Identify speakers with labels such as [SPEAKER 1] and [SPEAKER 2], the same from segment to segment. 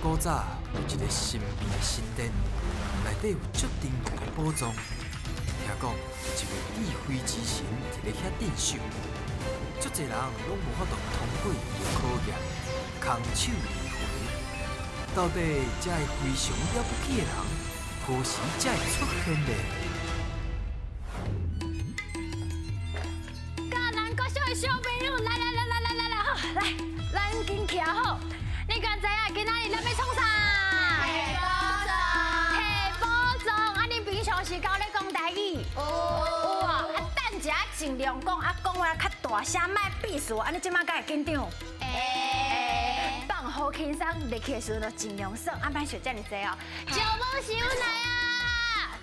[SPEAKER 1] 古早有一个神秘的神殿，内底有足珍贵的宝藏。听讲有一位智慧之神伫咧遐镇守，足济人拢无法度通过伊的考验，空手而回。到底这个非常了不起的人，何时才会出现呢？
[SPEAKER 2] 甲咱国小的小朋友，来来来来来来来，好，来，咱紧徛好。你敢知影今仔日咱欲创啥？
[SPEAKER 3] 提宝藏。
[SPEAKER 2] 提宝藏。啊，恁平常时敢有咧讲台语？有。有啊。啊，等一下尽量讲，啊，讲话较大声，莫避暑。按呢这马敢会紧张？
[SPEAKER 3] 会。
[SPEAKER 2] 放好轻松，入去的时阵就尽量耍，啊，莫想遮尔济哦。赵无想来啊！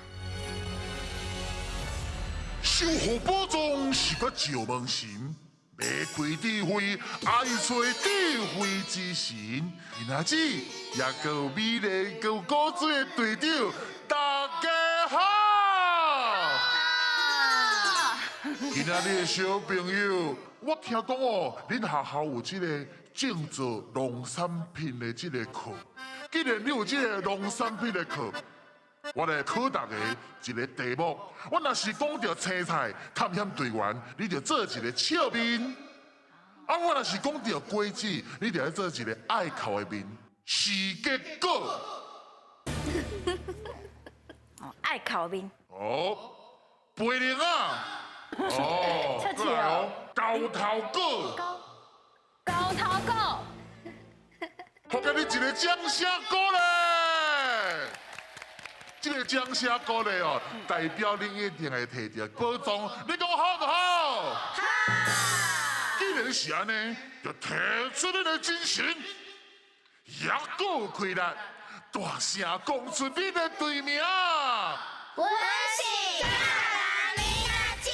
[SPEAKER 4] 守护宝藏是个赵无神，欲开智慧，爱揣智慧之神。今仔日也阁有美丽阁有古锥的队长，大家好。今仔日的小朋友，我听讲哦，恁学校有这个种作农产品的这个课。既然你有这个农产品的课，我来考大家一个题目。我若是讲著青菜探险队员，你就做一个笑面；啊，我若是讲著果子，你就爱做一个爱哭的面。是结果。
[SPEAKER 2] 哦，爱哭面。
[SPEAKER 4] 哦，贝玲啊。哦，过来哦，高头果。
[SPEAKER 2] 高头果。
[SPEAKER 4] 予你一个掌声鼓励。这个掌声鼓励哦，代表恁一定会提著宝藏，你讲好毋好？
[SPEAKER 3] 好。
[SPEAKER 4] 既然是按呢，就提出恁的精神，也阁有气力，大声讲出恁的队名。
[SPEAKER 3] 阮是甲南囡仔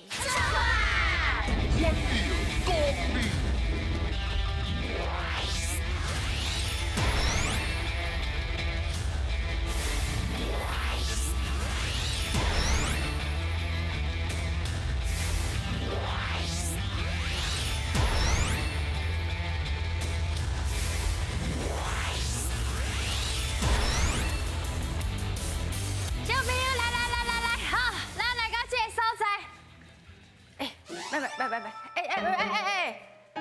[SPEAKER 3] 出发。
[SPEAKER 4] 欢迎光临。
[SPEAKER 2] 小朋友，来来来来来，好，咱来到这个所在。哎，别别别别别，哎哎哎哎哎，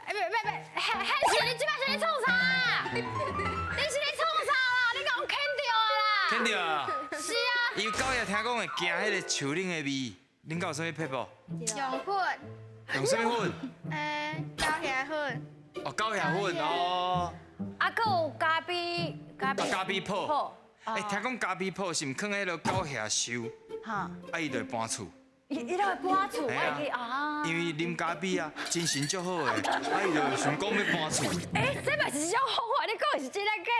[SPEAKER 2] 哎别别别，汉是你这摆是咧创啥？你是咧创啥啦？你共牵著啊啦？
[SPEAKER 5] 牵著啊？
[SPEAKER 2] 是啊。
[SPEAKER 5] 伊狗也听讲会惊彼个树顶的味，恁敢有啥物撇步？
[SPEAKER 3] 用粉。
[SPEAKER 5] 用啥物粉？
[SPEAKER 3] 狗牙粉。
[SPEAKER 5] 哦，狗牙粉哦。
[SPEAKER 2] 啊，阁有咖啡，咖啡。
[SPEAKER 5] 咖啡泡。哎，听讲咖啡泡是毋囥彼落狗牙泅，啊，伊就会搬厝。
[SPEAKER 2] 伊就会搬厝，我会记啊。
[SPEAKER 5] 因为啉咖啡啊，精神足好的，啊，伊就想讲欲搬厝。
[SPEAKER 2] 哎，这嘛是一种方法，你讲的是真的假？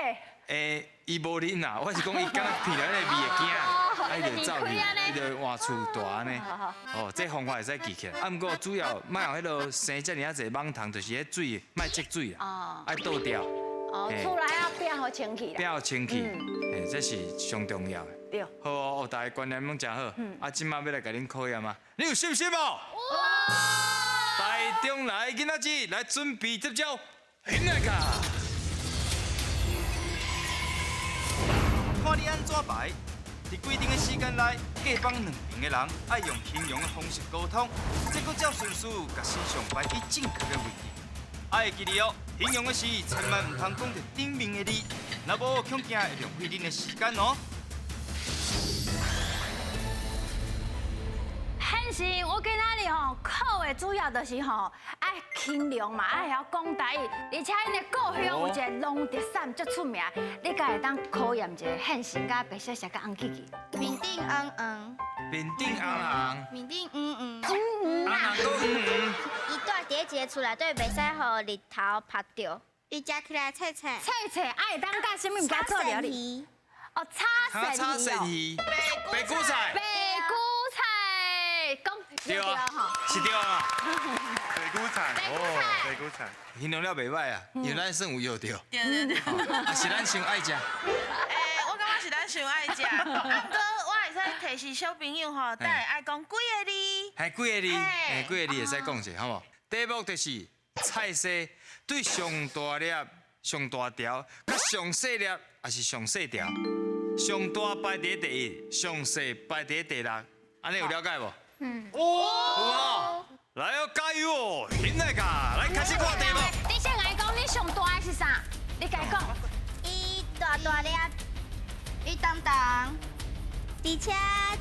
[SPEAKER 5] 哎，伊无啉啦，我是讲伊敢若闻著彼个味会惊，啊，伊就走去，伊就换厝蹛按呢。哦，这方法会使记起来。啊，毋过主要莫予彼落生遮尔啊济蠓虫，就是彼水莫积水啦，爱倒掉。
[SPEAKER 2] 哦，厝内要变予清气啦。
[SPEAKER 5] 变予清气，嘿，这是上重要的。
[SPEAKER 2] 对。
[SPEAKER 5] 好哦，大家观念拢诚好。啊，这马欲来共恁考验啊，你有信心无？
[SPEAKER 2] 有。
[SPEAKER 5] 台中来囡仔子来准备接招，起来卡。
[SPEAKER 6] 看你按怎排，伫规定的时间内，各方两边的人爱用形容的方式沟通，这阁照顺序共身上排去正确的位置。爱会记得哦，形容的时千万毋通讲著顶面的字，若无恐惊会浪费恁的时间哦。
[SPEAKER 2] 现实我今仔日吼考的主要就是吼爱形容嘛，爱晓讲台语，而且𪜶的故乡有一个龙德山足出名，你敢会当考验一下现实佮白雪雪佮红起起？
[SPEAKER 3] 面顶红红。
[SPEAKER 5] 面顶红红。
[SPEAKER 3] 面顶黄黄。
[SPEAKER 2] 黄黄
[SPEAKER 5] 啊。红红黄黄。
[SPEAKER 3] 伊住伫一个厝内底，袂使予日头晒著。伊食起来脆脆。
[SPEAKER 2] 脆脆，啊会当佮啥物物件做料理？哦，炒鳝鱼。
[SPEAKER 5] 白菇菜。
[SPEAKER 2] 白菇菜，讲
[SPEAKER 5] 对啊，是对啊。
[SPEAKER 7] 白菇菜，白菇菜，
[SPEAKER 5] 形容了袂䆀啊，因为咱算有药著。
[SPEAKER 8] 对对对。
[SPEAKER 5] 啊，是咱伤爱食。
[SPEAKER 8] 欸，我感觉是咱伤爱食。啊，毋过我会使提示小朋友吼，等下爱讲几个字。
[SPEAKER 5] 嘿，几个字，嘿，几个字会使讲一下，好无？题目就是菜色对上大粒、上大條，佮上細粒，也是上細條。上大排佇第一，上細排佇第六，按呢有了解無？嗯。有哦。來哦，加油哦，起來噶，來開始看題目。
[SPEAKER 2] 你先來講，你上大的是啥？你家講。
[SPEAKER 3] 伊大大粒，伊重重，而且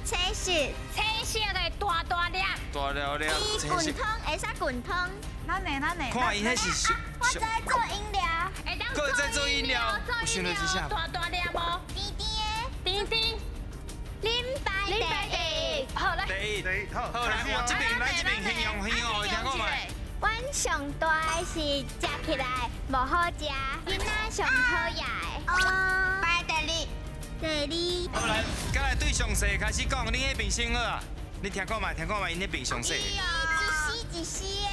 [SPEAKER 3] 青色，
[SPEAKER 2] 青色的大大粒。
[SPEAKER 5] 大粒粒。
[SPEAKER 3] 伊滾湯會使滾湯。
[SPEAKER 8] 咱的咱的。
[SPEAKER 5] 看伊彼是。
[SPEAKER 3] 我知做飲料。
[SPEAKER 2] 會當
[SPEAKER 5] 做飲料。有想到是啥？
[SPEAKER 2] 大大粒無？
[SPEAKER 3] 甜甜的。
[SPEAKER 2] 甜甜。
[SPEAKER 3] 啉排第一。
[SPEAKER 2] 好來。
[SPEAKER 5] 第一。第一。好，好來，我這邊，咱這邊形容形容，聽講沒？
[SPEAKER 3] 阮上大的是食起來無好食，囡仔上討厭的。哦。排第二。第二。
[SPEAKER 5] 好來，再來對上細開始講，恁彼邊先好啊。你聽看覓，聽看覓，𪜶彼邊上細。
[SPEAKER 3] 伊一絲一絲的，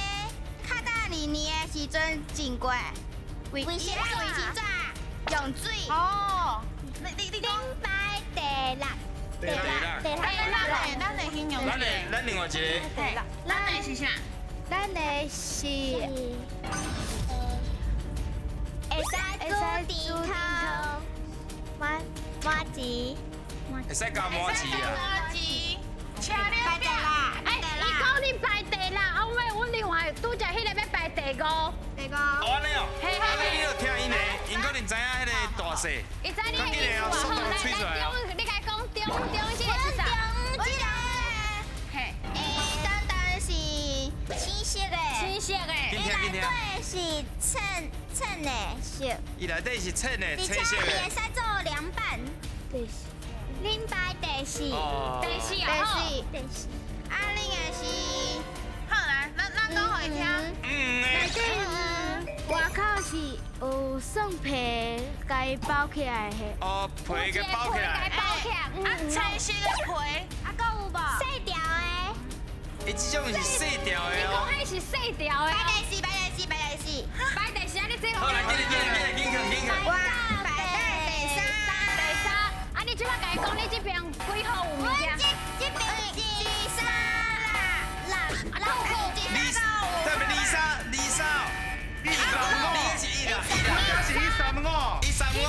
[SPEAKER 3] 較早二年的時陣種過，衛生紙用水。
[SPEAKER 8] 哦。你講。
[SPEAKER 3] 排第六。
[SPEAKER 5] 第六。
[SPEAKER 3] 第六。
[SPEAKER 8] 咱的形容。
[SPEAKER 5] 咱的咱另外一個。
[SPEAKER 8] 咱的是啥？
[SPEAKER 3] 咱的是會使煮甜湯，麻麻糍，
[SPEAKER 5] 會使加麻糍啊！
[SPEAKER 8] 麻糍，車了
[SPEAKER 3] 排啦！
[SPEAKER 2] 哎，伊講你排第六，啊，阮另外拄則彼个欲排第五。
[SPEAKER 3] 第五。
[SPEAKER 5] 哦，按呢哦，按呢你著聽𪜶的，𪜶可能知影彼个大細。
[SPEAKER 2] 伊知你的意思啊，好，來來中，你共伊講中中這个是啥？
[SPEAKER 3] 中這个，
[SPEAKER 2] 嘿，
[SPEAKER 3] 伊單單是青色的，
[SPEAKER 2] 青色的，
[SPEAKER 3] 伊內底是淺淺的色，
[SPEAKER 5] 伊內底是淺的，青色的。
[SPEAKER 3] 而且伊會使做涼拌。恁排第四，
[SPEAKER 2] 第四啊，好，
[SPEAKER 3] 第四，啊，恁的是，
[SPEAKER 8] 好來，咱講予伊聽。
[SPEAKER 5] 嗯，
[SPEAKER 9] 內底外口是有蒜皮，共伊包起來的。
[SPEAKER 5] 哦，皮共包起來。
[SPEAKER 2] 包起來，
[SPEAKER 8] 啊，青色的皮，
[SPEAKER 3] 啊，閣有無？細條的。
[SPEAKER 5] 伊這種是細條的哦。
[SPEAKER 2] 你講彼是細條的。
[SPEAKER 3] 排第四，排第四，排第四。
[SPEAKER 2] 排第四啊！你這個。
[SPEAKER 5] 好，來，緊緊緊緊緊緊。
[SPEAKER 3] 我排第三，
[SPEAKER 2] 第三。啊，你這擺共伊講，你這邊幾號有物件？
[SPEAKER 3] 阮這邊是三啦，六六
[SPEAKER 5] 二，特別二三二三，
[SPEAKER 7] 一三五，
[SPEAKER 5] 你是一啦，一啦，
[SPEAKER 7] 我是一三五，
[SPEAKER 5] 一三五。哦，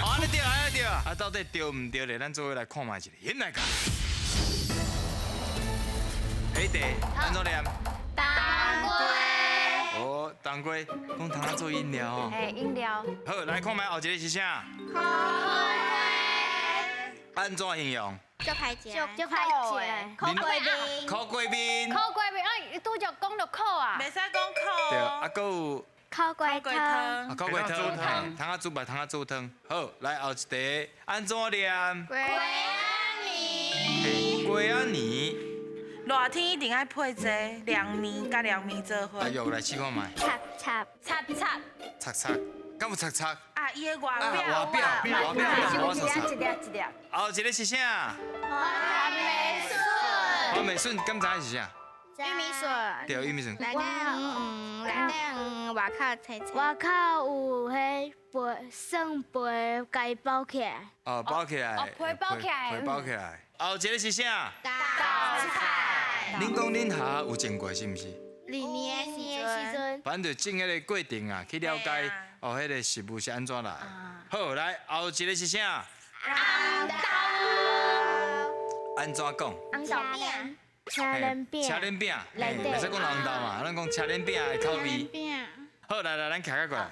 [SPEAKER 5] 按呢對，按呢對啊。啊，到底對毋對咧？咱做伙來看覓一下，起來噶。彼塊按怎念？
[SPEAKER 2] 當歸。
[SPEAKER 5] 哦，當歸，講通仔做飲料哦。
[SPEAKER 2] 嘿，飲料。
[SPEAKER 5] 好，來看覓後一个是啥？
[SPEAKER 3] 苦瓜。
[SPEAKER 5] 按怎形容？
[SPEAKER 3] 足歹食，
[SPEAKER 9] 足歹食。
[SPEAKER 3] 苦瓜面。
[SPEAKER 5] 苦瓜面。
[SPEAKER 2] 苦瓜面，哎，拄則講著苦啊。
[SPEAKER 8] 袂使講苦。
[SPEAKER 5] 對，啊，閣有。
[SPEAKER 9] 苦瓜湯。
[SPEAKER 5] 啊，苦瓜湯，通仔煮嘛，通仔煮湯。好，來後一題，按怎念？
[SPEAKER 3] 瓜仔麵。
[SPEAKER 5] 瓜仔麵。
[SPEAKER 8] 熱天一定愛配這涼麵，佮涼麵做伙。
[SPEAKER 5] 哎呦，來試看覓。
[SPEAKER 9] 插插
[SPEAKER 2] 插插。
[SPEAKER 5] 插插，敢有插插？
[SPEAKER 8] 啊，伊的外表。
[SPEAKER 5] 外表，外表，
[SPEAKER 2] 一粒一粒一粒。
[SPEAKER 5] 后一个是啥？
[SPEAKER 3] 番麦笋。
[SPEAKER 5] 番麦笋，敢知是啥？
[SPEAKER 3] 玉米笋。
[SPEAKER 5] 对，玉米笋。
[SPEAKER 3] 内底黄，内底黄，外口青青。
[SPEAKER 9] 外口有彼皮蒜皮，共伊包起來。
[SPEAKER 5] 哦，包起來。
[SPEAKER 2] 哦，皮包起來。
[SPEAKER 5] 皮包起來。後一个是啥？
[SPEAKER 3] 豆菜。
[SPEAKER 5] 恁講恁學有種過是毋是？
[SPEAKER 3] 二年的時陣。
[SPEAKER 5] 反正就種彼个過程啊，去了解哦，彼个食物是按怎來。好，來後一个是啥？
[SPEAKER 3] 紅豆。
[SPEAKER 5] 按怎講？
[SPEAKER 3] 紅豆餅。
[SPEAKER 9] 車輪餅。
[SPEAKER 5] 車輪餅，袂使講紅豆嘛，咱講車輪餅的口味。好，來來，咱徛較過來，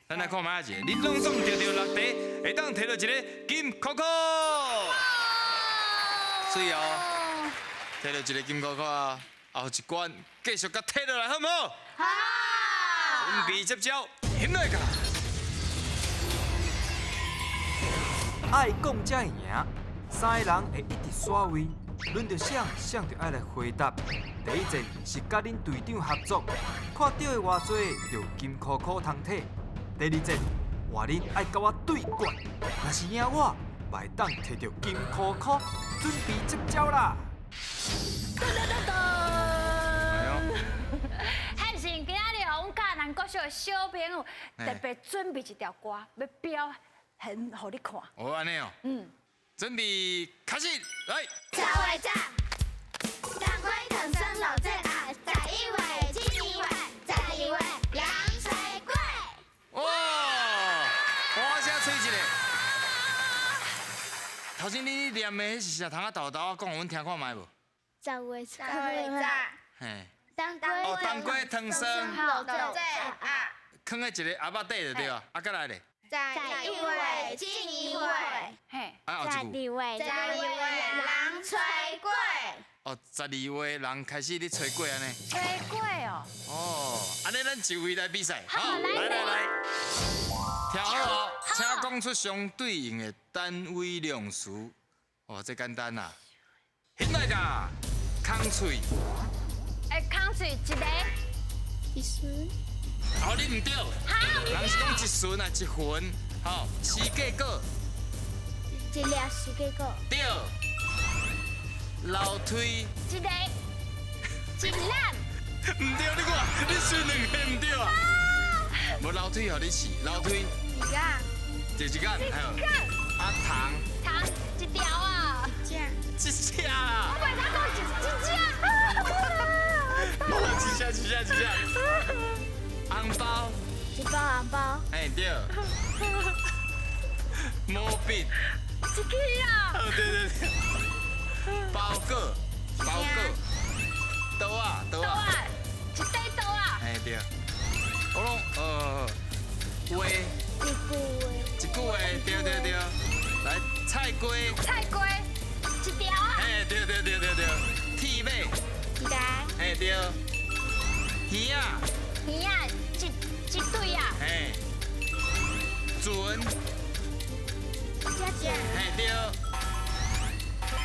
[SPEAKER 5] 咱來看覓仔一个，恁攏總著著6題，會當提著一个金箍箍。媠哦，提著一个金箍箍啊，後一關繼續共提落來，好毋好？
[SPEAKER 3] 好。
[SPEAKER 5] 準備接招，起來噶。
[SPEAKER 1] 愛講才會贏，三个人會一直刷位，輪著誰，誰就愛來回答。第一戰是佮恁隊長合作，看著的偌濟就金箍箍通提。第二戰換恁愛佮我對決，若是贏我，嘛會當提著金箍箍，準備接招啦！
[SPEAKER 2] 噔噔噔噔！漢神今仔日予阮嘉南國小的小朋友特別準備一條歌，欲表現予你看。
[SPEAKER 5] 哦，按呢哦。嗯。準備開始，來。
[SPEAKER 3] 早會早，當歸糖酸老醉啊，11月、7月、12月，涼水粿。
[SPEAKER 5] 哇！头先你念的彼是啥？通仔豆豆讲，予阮听看覓無？
[SPEAKER 9] 十月
[SPEAKER 3] 十月十。
[SPEAKER 5] 嘿。
[SPEAKER 9] 冬瓜。
[SPEAKER 5] 哦，冬瓜糖霜。
[SPEAKER 3] 豆子啊。
[SPEAKER 5] 囥佇一个盒仔底就對啊，啊，閣來咧。
[SPEAKER 3] 十一月進一月。
[SPEAKER 2] 嘿。
[SPEAKER 5] 啊，後一句。
[SPEAKER 9] 十二月。
[SPEAKER 3] 十二月人吹粿。
[SPEAKER 5] 哦，12月人開始咧吹粿按呢。
[SPEAKER 2] 吹粿哦。
[SPEAKER 5] 哦，按呢咱就位來比賽。好，來來來。聽好哦，請講出相對應的單位量詞。哦，這簡單啦。現來噶，空喙。
[SPEAKER 2] 欸，空喙一个。
[SPEAKER 9] 一寸。
[SPEAKER 5] 哦，你毋對。人是講一寸啊，一分。好，四季果。
[SPEAKER 9] 一粒四季果。
[SPEAKER 5] 對。樓梯。
[SPEAKER 2] 一个。一攬。
[SPEAKER 5] 毋對，你看，你選兩个毋對啊。無樓梯予你試，樓梯。
[SPEAKER 9] 一工。
[SPEAKER 5] 就一工，
[SPEAKER 2] 一工。
[SPEAKER 5] 啊糖。
[SPEAKER 2] 糖一條啊。
[SPEAKER 9] 一隻。
[SPEAKER 5] 一隻啊。
[SPEAKER 2] 我袂當講一隻。
[SPEAKER 5] 一隻一隻一隻。紅包。
[SPEAKER 9] 一包紅包。
[SPEAKER 5] 哎對。毛筆。
[SPEAKER 2] 一支啊。
[SPEAKER 5] 對對對。包裹，包裹。刀啊刀啊。
[SPEAKER 2] 一塊刀啊。
[SPEAKER 5] 哎對。我攏話。
[SPEAKER 9] 一句話。
[SPEAKER 5] 一句話，對對對。來，菜瓜。
[SPEAKER 2] 菜瓜，一條啊。
[SPEAKER 5] 嘿，對對對對對。鐵馬。
[SPEAKER 9] 一台。
[SPEAKER 5] 嘿對。耳仔。
[SPEAKER 2] 耳仔，一對啊。
[SPEAKER 5] 嘿。船。
[SPEAKER 9] 一隻。
[SPEAKER 5] 嘿對。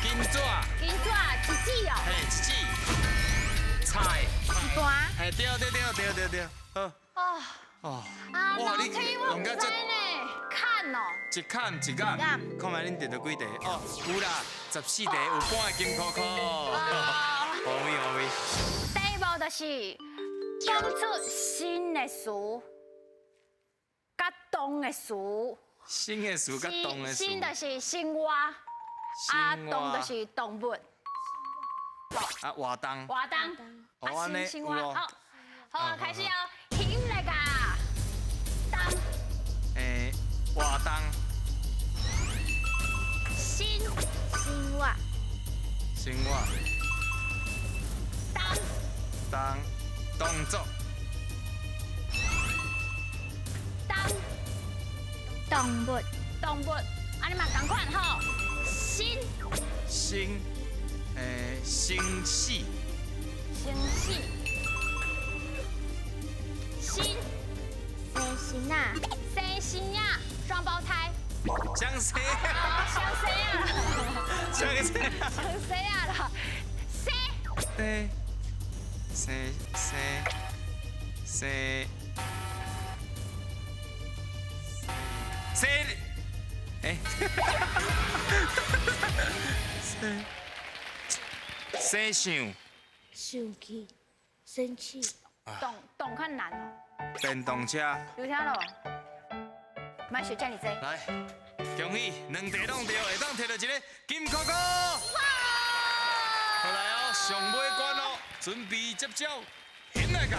[SPEAKER 5] 金紙。
[SPEAKER 2] 金紙，一支哦。
[SPEAKER 5] 嘿，一支。菜。
[SPEAKER 2] 一盤。
[SPEAKER 5] 嘿，對對對對對對，好。
[SPEAKER 2] 哦。
[SPEAKER 5] 哦。
[SPEAKER 2] 啊，樓梯我毋知呢，坎哦。
[SPEAKER 5] 一坎一坎，看覓恁得著幾題？哦，有啦，14題有半个金箍箍。好威好威。
[SPEAKER 2] 題目就是講出新的詞，佮動的詞。
[SPEAKER 5] 新的詞佮動的詞。
[SPEAKER 2] 新就是生活，啊，動就是動物。
[SPEAKER 5] 啊，活動。
[SPEAKER 2] 活動。啊，新生活。好，好，開始哦。興來噶，動。
[SPEAKER 5] 欸，活動。
[SPEAKER 2] 新。
[SPEAKER 9] 生活。
[SPEAKER 5] 生活。
[SPEAKER 2] 動。
[SPEAKER 5] 動。動作。
[SPEAKER 2] 動。
[SPEAKER 9] 動物。
[SPEAKER 2] 動物。啊，你嘛仝款吼。新。
[SPEAKER 5] 新。欸，生死。
[SPEAKER 2] 生死。新。
[SPEAKER 9] 生生仔。
[SPEAKER 2] 生生仔，雙胞胎。
[SPEAKER 5] 相生。
[SPEAKER 2] 相生啊。
[SPEAKER 5] 相生。
[SPEAKER 2] 相生啊啦。生。
[SPEAKER 5] 生。生生生。生。欸。生。生想。
[SPEAKER 9] 生气，生气。
[SPEAKER 2] 動動較難哦。
[SPEAKER 5] 電動車。
[SPEAKER 2] 有聽到無？莫想遮爾濟。
[SPEAKER 5] 來，恭喜兩題攏對，會當摕著一个金箍箍。好來哦，上尾關哦，準備接招，現來噶。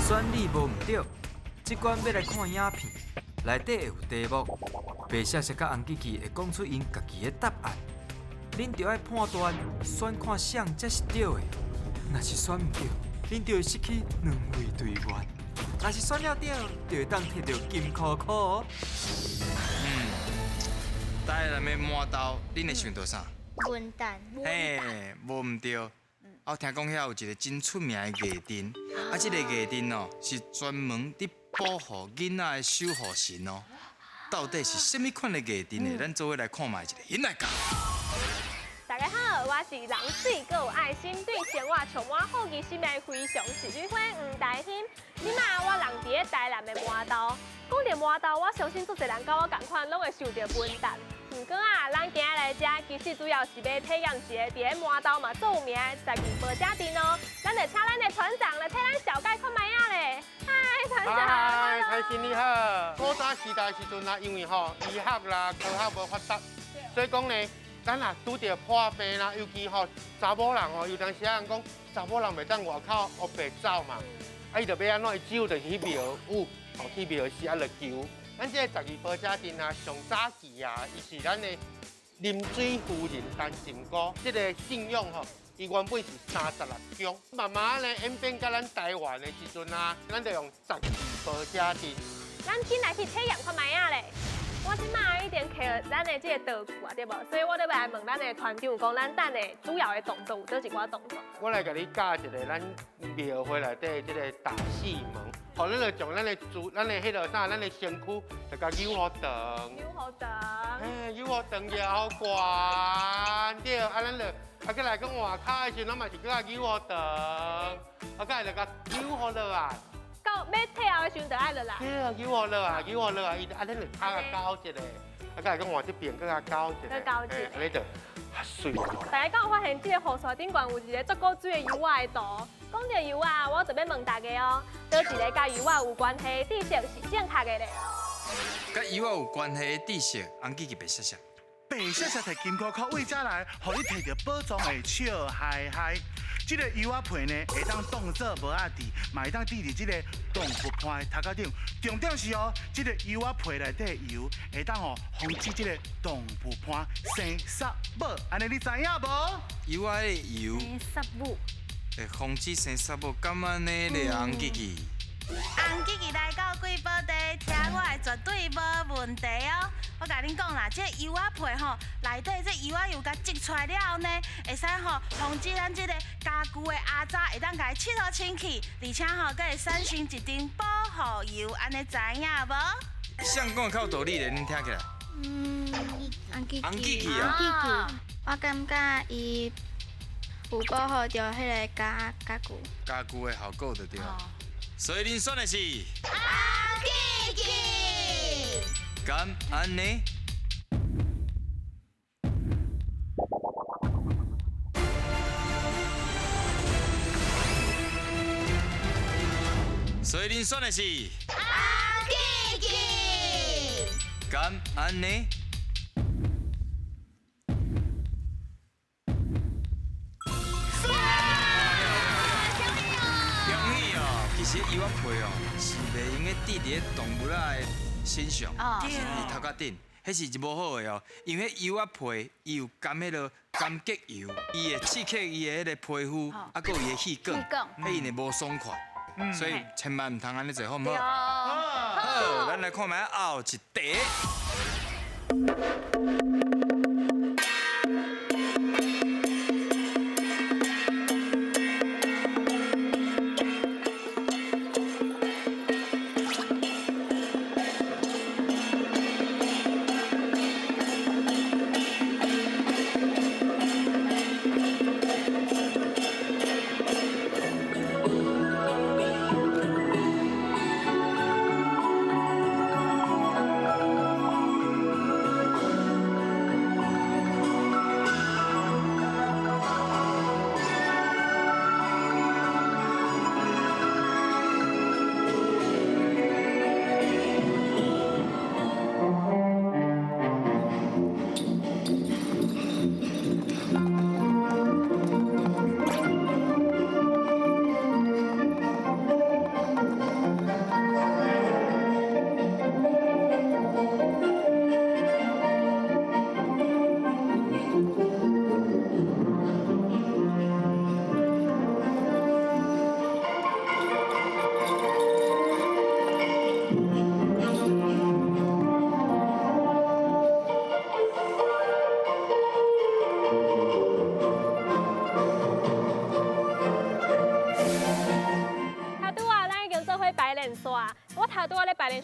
[SPEAKER 1] 選你無毋對，這關欲來看影片，內底會有題目，白雪雪佮紅吉吉會講出𪜶家己的答案，恁著愛判斷選看啥才是對的。若是選毋對，恁就會失去兩位隊員；若是選了對，就會當摕著金箍箍哦。
[SPEAKER 5] 台南的饃頭，恁會想著啥？
[SPEAKER 3] 文旦。
[SPEAKER 5] 嘿，無毋對。我聽講遐有一個真出名的藝陣，啊，這個藝陣哦是專門佇保護囡仔的守護神哦。到底是啥物款的藝陣呢？咱做伙來看覓一下，𪜶來講。
[SPEAKER 10] 大家好，我是人媠閣有愛心，對生活充滿好奇心的非常食女花黃大興。這馬我人佇咧台南的饃頭，講著饃頭，我相信足濟人佮我仝款，攏會想著文旦。毋過啊，咱今仔來遮，其實主要是欲體驗一個佇咧饃頭嘛足有名的十二寶食陣哦。咱就請咱的團長來替咱小介看覓仔咧。嗨，團長。
[SPEAKER 7] 嗨，開心你好。古早時代時陣啊，因為吼醫學啦、科學無發達，所以講呢，咱若拄著破病啦，尤其吼查某人吼，有當時仔人講查某人袂當外口烏白走嘛，啊伊就欲按怎？伊只有就是去廟宇，吼去廟時啊來求。咱这个十二婆姐阵啊，上早期啊，伊是咱的临水夫人陈靖姑，这个信仰吼，伊原本是36宫，慢慢咧演变到咱台湾的时阵啊，咱就用十二婆姐阵。
[SPEAKER 10] 咱紧来去体验看觅仔咧。我这马已经摕咱的这个道具啊，对无？所以我就欲来问咱的团长，讲咱等下主要的动作有佗一寡动作。
[SPEAKER 7] 我来共你教一个咱庙会内底这个打戏门，予咱就将咱的主、咱的彼个啥、咱的身躯，就共扭予长。
[SPEAKER 10] 扭予长。
[SPEAKER 7] 嘿，扭予长了后悬，对，啊，咱就啊，阁来讲换跤的时阵，咱嘛是阁共扭予长，啊，阁来就共扭予落来。
[SPEAKER 10] 到欲退后的时阵就爱落来。
[SPEAKER 7] 对啊，扭予落来，扭予落来，伊就按呢就跤共勾一下，啊，阁来讲换这边阁共勾一下，
[SPEAKER 10] 阁勾一下，
[SPEAKER 7] 按呢就较媠。
[SPEAKER 10] 大家敢有发现这个雨伞顶悬有一个足古锥的柚仔的图？讲到柚仔，我就欲问大家哦，佗一个佮柚仔有关系的知识是正确的咧？
[SPEAKER 5] 佮柚仔有关系的知识，红记记白雪雪。
[SPEAKER 11] 白雪雪提金箍箍为遮来，予你提著宝藏会笑嗨嗨。这个柚仔皮呢，会当当做帽仔戴，嘛会当戴伫这个动物伴的头壳顶。重点是哦，这个柚仔皮内底的油，会当哦防止这个动物伴生虱母。按呢你知影无？
[SPEAKER 5] 柚仔的油
[SPEAKER 2] 生虱母，
[SPEAKER 5] 会防止生虱母，敢按呢咧，红记记。
[SPEAKER 8] 红记记来到贵宝地，听我的绝对无问题哦。我共恁讲啦，这柚仔皮吼，内底这柚仔油共挤出来了后呢，会使吼防止咱这个家具的阿渣会当共伊拭予清气，而且吼阁会产生一层保护油，按呢知影无？
[SPEAKER 5] 谁讲的较有道理咧？恁听起来？
[SPEAKER 9] 红记
[SPEAKER 5] 红记记啊！
[SPEAKER 9] 我感觉伊有保护著彼个家具。
[SPEAKER 5] 家具的效果就对。所以恁选的是
[SPEAKER 3] 红记记。
[SPEAKER 5] 敢按呢？所以恁选的是
[SPEAKER 3] 红记记。
[SPEAKER 5] 敢按呢？其实柚仔皮哦，是袂用得戴伫咧动物仔的身上，是伫头壳顶，彼是无好的哦。因为彼柚仔皮，伊有含彼个甘结油，伊会刺激伊的彼个皮肤，啊，阁有伊的血管，彼因会无爽快，所以千万毋通按呢做，好毋好？好，咱来看觅后一题。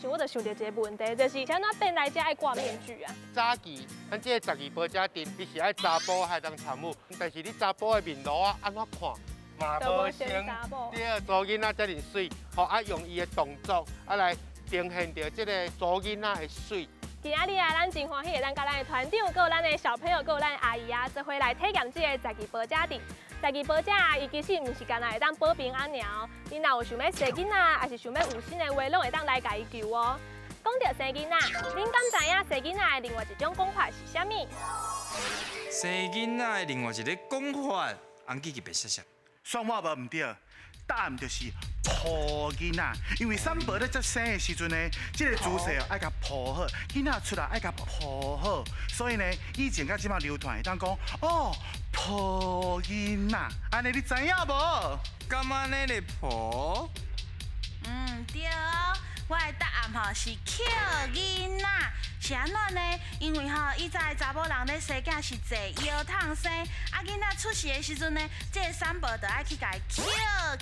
[SPEAKER 10] 我就想到一个问题，就是按怎变来遮爱挂面具啊？
[SPEAKER 7] 早期咱这个十二婆姐阵，伊是爱查埔才当参与，但是你查埔的面路啊，按怎看嘛无成。对，查某囡仔遮尔媠，吼啊用伊的动作啊来呈现著这个查某囡仔的媠。
[SPEAKER 10] 今仔日啊，咱真欢喜会当佮咱的团长，阁有咱的小朋友，阁有咱的阿姨啊，做伙来体验这个十二婆姐阵。十二婆姐啊，伊其实毋是干焦会当保平安尔，你若有想欲生囡仔，抑是想欲有新的话，拢会当来共伊求哦。讲到生囡仔，恁敢知影生囡仔的另外一种讲法是啥物？
[SPEAKER 5] 生囡仔的另外一个讲法，红记记白雪雪。
[SPEAKER 11] 算我无毋对，答案就是抱囡仔，因为产婆咧接生的时阵呢，这个姿势哦爱共抱好，囡仔出来爱共抱好，所以呢，以前佮这马流传会当讲哦，抱囡仔，按呢你知影无？
[SPEAKER 5] 敢按呢咧抱？
[SPEAKER 8] 嗯，对哦，我的答案吼是捡囡仔，是按怎呢？因为吼以前的查某人咧生囝是坐腰桶生，啊囡仔出世的时阵呢，这个产婆就爱去共伊捡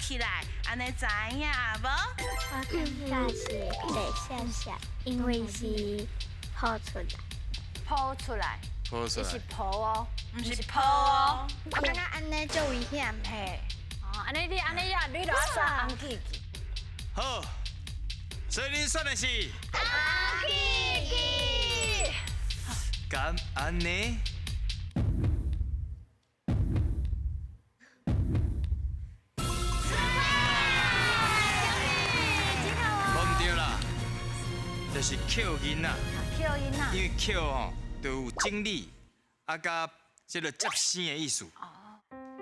[SPEAKER 8] 起来，按呢知影无？
[SPEAKER 3] 我感觉是第下下，因为是抱出来。
[SPEAKER 2] 抱出来，
[SPEAKER 5] 抱出来，
[SPEAKER 2] 是抱哦，
[SPEAKER 8] 毋是抱哦。
[SPEAKER 3] 我感觉按呢足危险
[SPEAKER 2] 嘿。哦，按呢你按呢呀，你就爱选红记记。
[SPEAKER 5] 好，所以恁选的是
[SPEAKER 3] 红记记。
[SPEAKER 5] 敢按呢？无毋对啦，就是捡囡仔。
[SPEAKER 2] 捡囡仔。
[SPEAKER 5] 因为捡吼，就有整理，啊，佮这个接生的意思。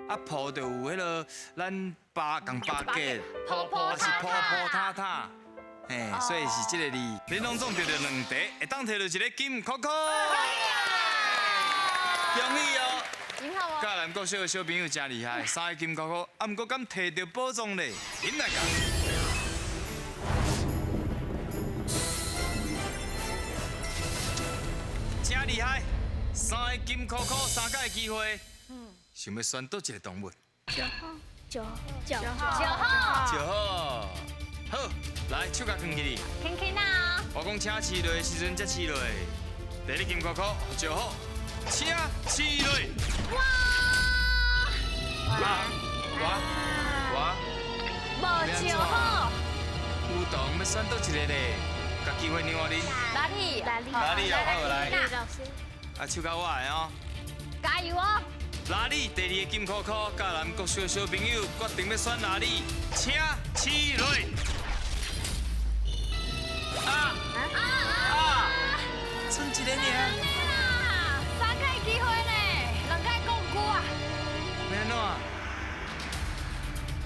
[SPEAKER 5] 啊，抱就有彼个咱爸共爸结，
[SPEAKER 2] 抱抱
[SPEAKER 5] 是抱抱塔塔，嘿，所以是这个字。恁拢总得著两题，会当摕著一个金箍箍。恭喜哦！嘉南国小的小朋友真厉害，三个金箍箍，啊，毋过敢摕著宝藏咧？恁来讲。真厉害，三个金箍箍，三摆的机会。想欲选佗一个动物？9
[SPEAKER 3] 号，9号，9
[SPEAKER 2] 号，
[SPEAKER 5] 9号。好，来手共囥起哩。
[SPEAKER 2] 轻轻啊！
[SPEAKER 5] 我讲请饲落的时阵才饲落。第二金箍箍，9号，请饲落。
[SPEAKER 2] 哇！
[SPEAKER 5] 哇哇哇！
[SPEAKER 2] 无9号。
[SPEAKER 5] 有动欲选佗一个咧？共机会让予恁。
[SPEAKER 2] 哪里？
[SPEAKER 3] 哪里？
[SPEAKER 5] 哪里啊？好来。
[SPEAKER 3] 老师。
[SPEAKER 5] 啊，手交我的哦。
[SPEAKER 2] 加油哦！
[SPEAKER 5] 哪里？第二个金箍箍，嘉南国小小朋友决定欲选哪里？请起落。啊啊啊！剩一个尔。
[SPEAKER 2] 三摆机会呢，两摆讲久啊。
[SPEAKER 5] 欲按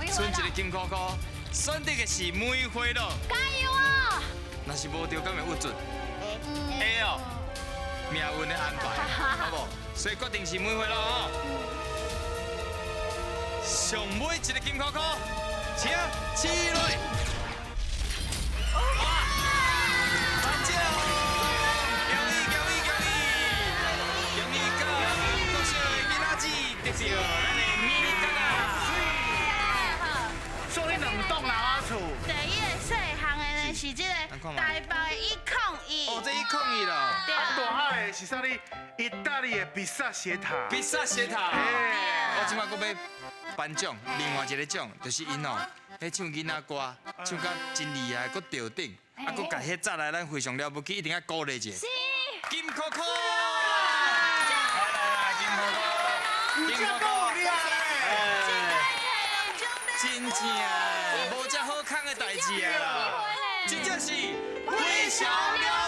[SPEAKER 5] 怎？剩一个金箍箍，选择的是梅花鹿。
[SPEAKER 2] 加油哦！
[SPEAKER 5] 若是无著，敢会郁卒？会哦。命运的安排，好无？所以决定是梅花鹿哦。上尾一个金箍箍，请起落。哇！颁奖！恭喜恭喜恭喜！恭喜嘉南国小的囡仔子得著咱的迷你角仔。
[SPEAKER 11] 送你两栋啦，我厝。
[SPEAKER 8] 第一个细项的呢是这个台北的101。
[SPEAKER 5] 哦，这101啦。
[SPEAKER 8] 对。
[SPEAKER 11] 啊，大海的是啥物？意大利的比萨斜塔。
[SPEAKER 5] 比萨斜塔。我这摆阁欲颁奖，另外一个奖就是𪜶哦，彼唱囡仔歌，唱甲真厉害，阁吊顶，啊，阁共彼早来咱非常了不起，一定爱鼓励一下。
[SPEAKER 2] 是。
[SPEAKER 5] 金箍箍。来来来，金箍箍，金箍箍。真正无遮好康的代志啊！真正是非常了。